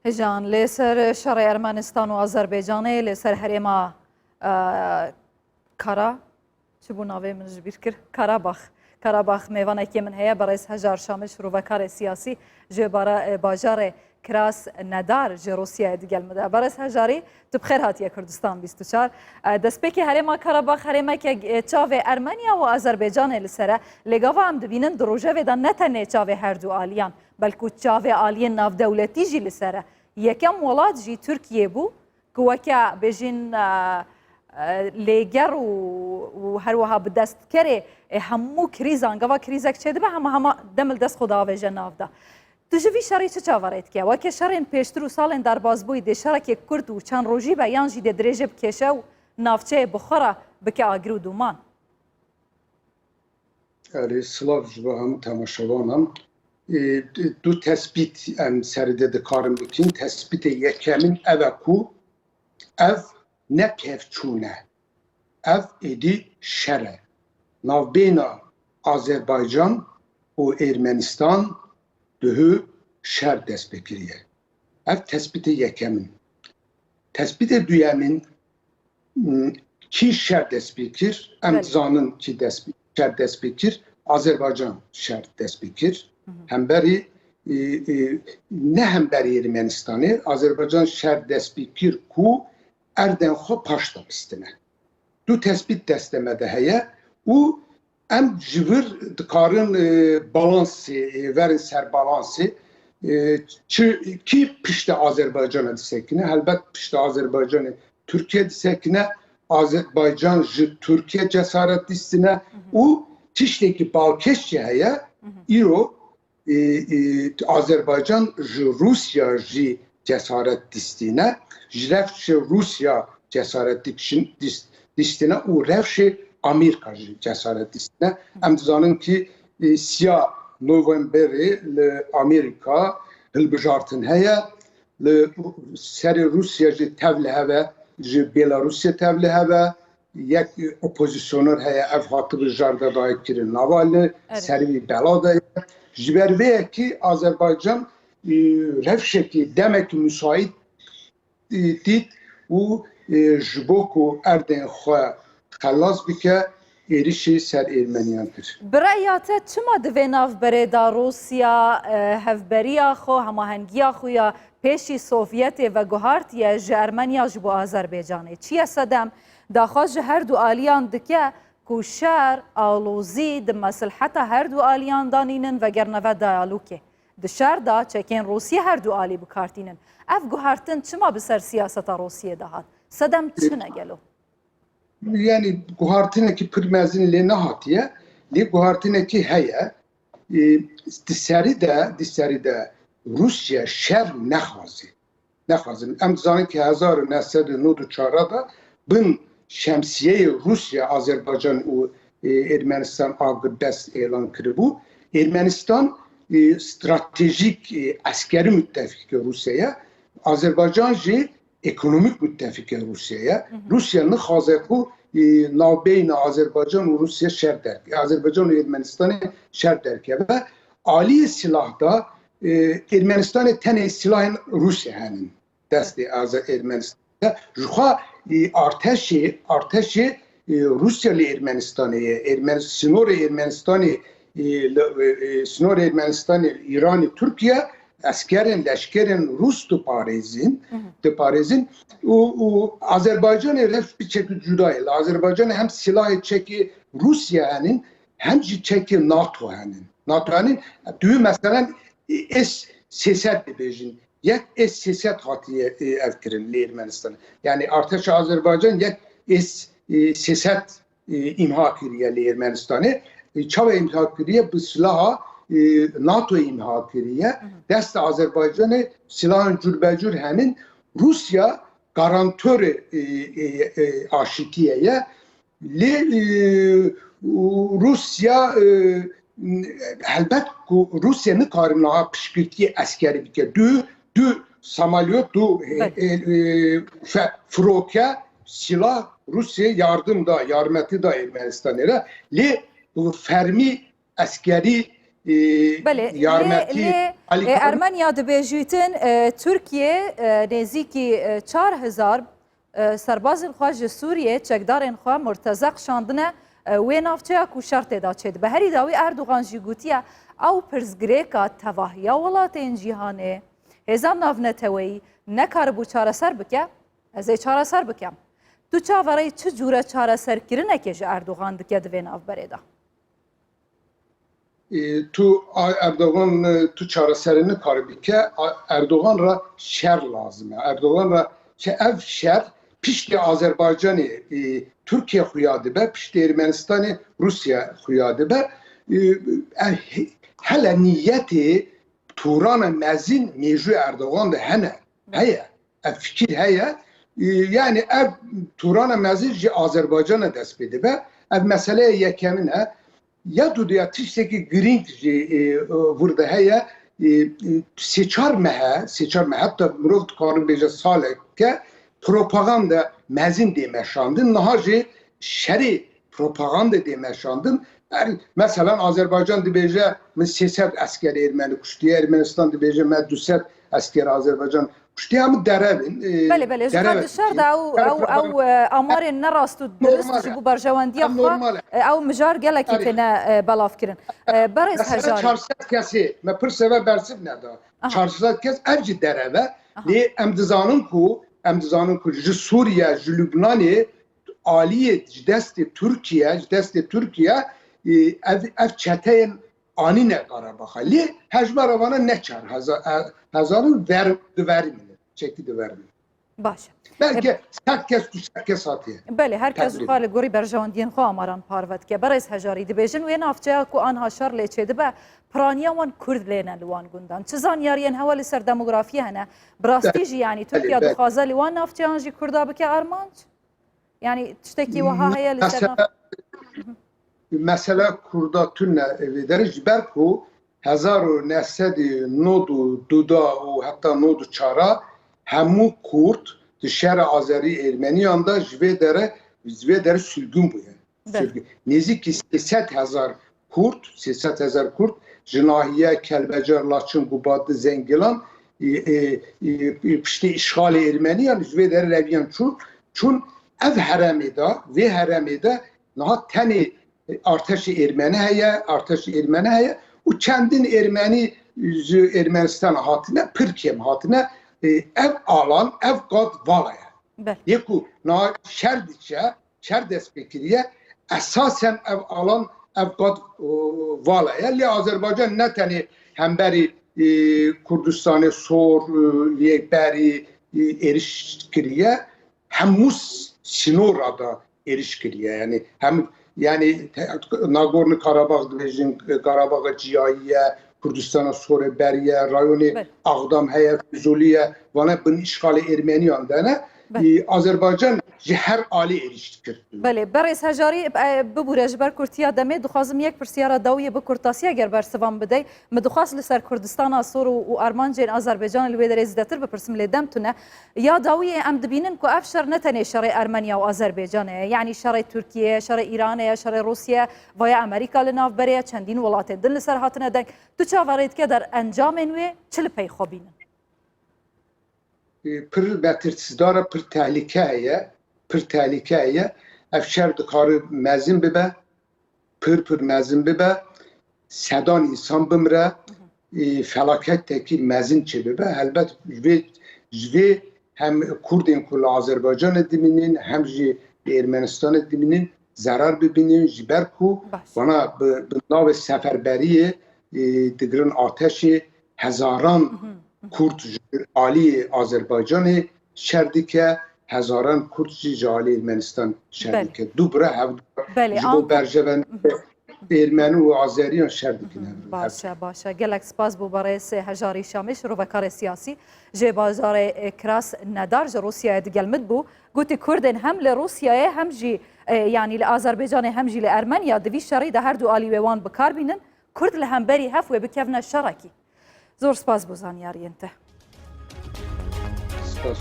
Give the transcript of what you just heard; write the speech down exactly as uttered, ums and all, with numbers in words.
Hêjan, lê ser şerê Ermenistan û Azerbaycanê, lê ser herêma, e, Kara, çi bû navê min ji bîr kir? Karabax. Karabax, mêvanekê min heye, berêz Hejar Şamil, şirovekarê siyasî ji bara, e, bajarê Krasnedar ji Rûsyayê digel min de. Berêz Hejarî, tu bi xêr hatiye Kurdistan bîst û çar. E, destpêkê herêma Karabax herêmeke, e, çavê Ermeniya û Azerbaycanê li ser e. Lê gava em dibînin di rojevê de ne tenê çavê her du aliyan, belkû çavê aliyên navdewletî jî li ser e. Yekem welat jî Tirkiye bû ku weke bêjin, e, e, lêger û, û her wiha bi destkerê, e, hemû krîzan, gava krîzek çêdibe, hema hema dem li dest xwe diavêje nav de. Tu ji vî şerî çi çaverê dike? Weke şerên pêştir û salên derbasbûyî, dê şerekê kurt û çend rojî be yan jî dê dirêjê bikêşe û navçeyê bi xwe re bike agir û dûman? Erê, silav ji bo hemû temaşevanan. Ê, du tespît em serê de dikarin bikin. Tespîtê yekemin ev e ku ev ne pevçûn e. Ev êdî şer e. Navbeyna Azerbaycan û Ermenistan duhû şer dest pê kiriye. Ev tespîtê yekemin. Tespîtê duyemin, m, kî şer dest pê kir? Em Belê. dizanin kî dest, şer dest pê kir. Azerbaycan şer dest pê kir. Hı hı. Hemberî, e, e, ne hemberî Ermenistanê, Azerbaycan şer dest pê kir ku erdên xwe paş de bistine. Du tespît destê me de heye û em ji vir dikarin, e, balansê, e, verin ser balansê, e, çi, kî piştê Azerbaycanê disekine? Helbet piştê Azerbaycanê Tirkiye disekine, Azerbaycan ji Tirkiye cesaret distine Hı hı. û tiştekî balkêş jî heye, Hı hı. îro e, e, Azerbaycan ji Rûsya jî cesaret distîne, ji rewşê Rûsya cesaret dikişin-, dis-, distîne û rewşê Amerîka jî cesaret distîne. Em dizanin kî, e, siya Novemberê li Amerîka hilbijartin heye, li serê Rûsya jî tev li hev e, ji Belarusya tev li hev e, yek opozîsyoner heye, ev hatibû jardedayê kirin nava li Erê. serî bela de ye. Ji ber vê yekî Azerbaycan, e, rewşekî demekî müsait, e, dît û, e, ji bo ku erdên xwe xelas bike, êrişî ser Ermeniyan kir. Bi reya te çima di vê navberê de Rûsya, e, hevberiya xwe, hemahengiya xwe ya pêşî Sovyetê veguhartiye ji Ermeniya ji bo Azerbaycanê? Çi ye sedem? Daxwaz ji her du aliyan dike ku şer, alozî di mesleheta her du aliyan danînin, vegerine ve diyalogê. Di şer de çekên Rûsiyê her du alî bikartînin. Ev guhertin çima bi ser siyaseta Rûsiyê de hat? Sedem çi ne gelo? Yani guhertinekî pir mezin lê nehatiye, lê guhertinekî heye. E, di serî de, di serî de Rûsya şer nexwaze. Nexwazin. Em dizanin ki hezar û neh sed û nod û çar de bin şemsiyeyê Rûsya, Azerbaycan û, e, Ermenistan agirdest êlan kiribû. Ermenistan, e, stratejîk, e, eskerî müttefikê Rûsya ye. Azerbaycan jî ekonomîk müttefikê Rûsya ye. Hı hı. Rûsya nixwaze ku, e, navbeyna Azerbaycan û Rûsya şer derke, Azerbaycan û Ermenistanê şer derkeve. Aliyê silah de, e, Ermenistanê tenê silahên Rûsya henin destê Azer-, Ermenistan de. Ji xwe, e, arteşê, arteşê, e, Rûsya li Ermenistanê ye. Ermen-, sînorê Ermenistanê, e, li, e, e, sînorê Ermenistanê, Îranê, Tirkiye, eskerên, leşkerên Rûs diparêzin, Hı hı. diparêzin. Û, û Azerbaycanê rewş bi çekî cuda ye. Li Azerbaycanê hem silahê çekê Rûsya henin, hem jî çekê NATO henin. NATO henin, tu meselen S sê sed dibêjin. Yek S sê sed hatiye, e, ev kirin li Ermenistanê. Yani arteşa Azerbaycan yek S, e, sê sed, e, îmha kiriye li Ermenistanê. E, çawa îmha kiriye? Bi silaha, e, NATO îmha kiriye. Hı hı. Destê Azerbaycanê silahên curbecur henin. Rûsya garantorê, e, e, e, aşîtiyê ye. Lê, e, Rûsya, e, helbet ku Rûsya nikare niha piştgirtiyê eskerî bike. Du, du samalyot, du, e, Belê. e, e, fe-, firoke, silah Rûsya yardim da, yarmetî da Ermenistanê re. Lê bi fermî eskerî e, Belê, lê, yarmetî lê, e, alîkarî Ermenya dibêjîtin, e, Tirkiye, e, nêzîkî, e, çar hezar, e, serbazên xwe ji Sûriyê, çekdarên xwe murtezeq şandine, e, wê navçeya ku şer tê de çêdibe. Herî dawî Erdogan jî gotiye, ew pirsgirêka tevahiya welatên cîhanê, hêzan navneteweyî nekaribû çareser bike, ez ê çareser bikem. Tu çaverê çi cûre çareserkirinekê ji Erdogan dike di vê navberê de? E, tu a-, Erdogan, e, tu çareserê nikarî bike. A-, Erdogan ra şer lazim e. Erdogan ra çi ev şer piştî Azerbaycanê, e, Tirkiye xuya dibe, piştî Ermenistanê Rûsya xuya dibe. E, e, he-, hele niyetê Tûrana mezin mêjû Erdogan de hene. Heye. Ev fikir heye. E, yani ev Tûrana mezin ji Azerbaycana dest pê dibe. Ev meseleya yekemin e. Ya duduya tiştekî girîng jî, e, e, vir de heye. E, e, sê çar mehe, sê çar mehe, heta mirov dikarin bêje saleke propaganda mezin dê meşandin. Niha jî şerê propaganda dê meşandin. Her, meselan, Azerbaycan dibêje, min sê sed esker Ermeni kuştiye, Ermenistan dibêje, me du sed esker Azerbaycan kuştiye, em derev in, e, Belê, belê, ji xwe derev in. Dişer de ew, Her ew, propaganda ew, e, amarên nerast û dirist normal ji e. bo berjewendiya Em xwe, normal e. e, ew mijar gelekî Erê. têne, e, belav kirin. E, berêz Mesela Hejarî. çar sed kesê, me pir seve bersiv neda. Aha. Çar sed kes ev jî derev e. Aha. Lê em dizanin ku, em dizanin ku ji Sûriye, ji Lubnanê aliyê ji destê Tirkiye, ji destê Tirkiye, e, ev, ev çeteyên anîne Qarabaxa. Lê hejmara vana ne çar hezar, e, hezar in ver, di verî min e. Çekî di verî min. Baş e. Belke E, sed kes, du sed kes hatiye. Belê, her kes Teqrîben. xwe li gorî berjewendiyên xwe amaran parve dike. Berêz Hejarî, dibêjin wê navçeya ku anha şer lê çêdibe, piraniya wan Kurd lê ne li wan gundan. Çi zanyariyên hewe li ser demografiyê hene? Bi rastî jî, yanî Belê, Tirkiye belê. dixwaze li wan navçeyan jî Kurda bike armanc? Yanî tiştekî wiha heye li ser nav- Mesela, mesela Kurda tune vê derê ji ber ku hezar û neh sed û nod û du da û heta nod û çar a hemû Kurd di şerê Azerî Ermeniyan de ji vê derê, ji vê derê sürgün bûye. Be. Sürgün. Nêzîkî sê sed hezar Kurd, sê sed hezar Kurd ji nahiye Kelbecer, Laçin, Gubatli, Zengilan, e, e, e, e, piştî îşxalê Ermeniyan ji vê derê reviyan çûn. Çûn ev heremê de, vê heremê de niha tenê arteşê Ermeni heye, arteşê Ermeni heye û çendin Ermenî ji Ermenistana hatine, pir kêm hatine. E, ev alan, ev qat vala ye. Be. Yê ku niha şer diçe, şer dest pê kiriye, esasen ev alan, ev qat, o, vala ye. Lê Azerbaycan ne tenê hemberî, e, Kurdistanê Sor, e, yê berî, e, êriş kiriye, hemû s-, sînora da êriş kiriye. Yani hem, yani te-, Nagorno Karabağ dibêjin, Karabaxa Ciyayî ye, Kurdistana Sorê berî ye, rayonê Be. Axdam heye, Fizûlî ye, vana bin îşxalê Ermeniyan de ne. Be. Ee, Azerbaycan ji her alî êrîş dikir. Belê, berêz Hejarî, e, bibûre ji ber kurtiya demê, dixwazim yek pirsyara dawiyê bi kurtasî eger bersivan bidey. Min dixwast li ser Kurdistana Sor û, û armancên Azerbaycanê li wê derê zêdetir bipirsim, lê dem tune. Ya dawiyê em dibînin ku ev şer ne tenê şerê Ermeniya û Azerbaycanê ye, yanî şerê Tirkiye ye, şerê Îranê ye, şerê Rûsya ye, vaya Amerîka li navberê ye, çendîn welatên din li ser hatine deng. Tu çaverê dike derencamên wê çi li pey xwe bînin? E, pir metirsdar e, pir tehlike heye, pir tehlike heye. Ev şer dikare mezin bibe, pir pir mezin bibe. Sedan însan bimre, e, felaketekî mezin çêbibe. Helbet ji vê, ji vê hem Kurdên ku li Azerbaycanê dimînin, hem jî li Ermenistanê dimînin, zerar bibînin, ji ber ku Baş. vana bi, bi navê seferberiyê, e, digirin arteşê, hezaran Hı hı, hı hı. Kurd ji aliyê Azerbaycanê şer dike, hezaran Kurd jî ji aliyê Ermenistan şer Belê. dike. Du bira hev Belê, ji bo anku- berjevendiyê Ermeni û Azeriyan şer dikin. Hı hı, hev- Baş e, baş e. Gelek spas bo berêz Hejarî Şamî, şirovekarê siyasî ji bajarê, e, Krasnodar ji Rûsyayê digel min bû. Gotî Kurdên hem li Rûsyayê hem jî, e, yanî li Azerbaycanê hem jî li Ermeniya di vî şerî de her du alî wê wan bi kar bînin. Kurd li hemberî hev wê bikevne şerekî. Zor spas bo zanyariyên te. Spas.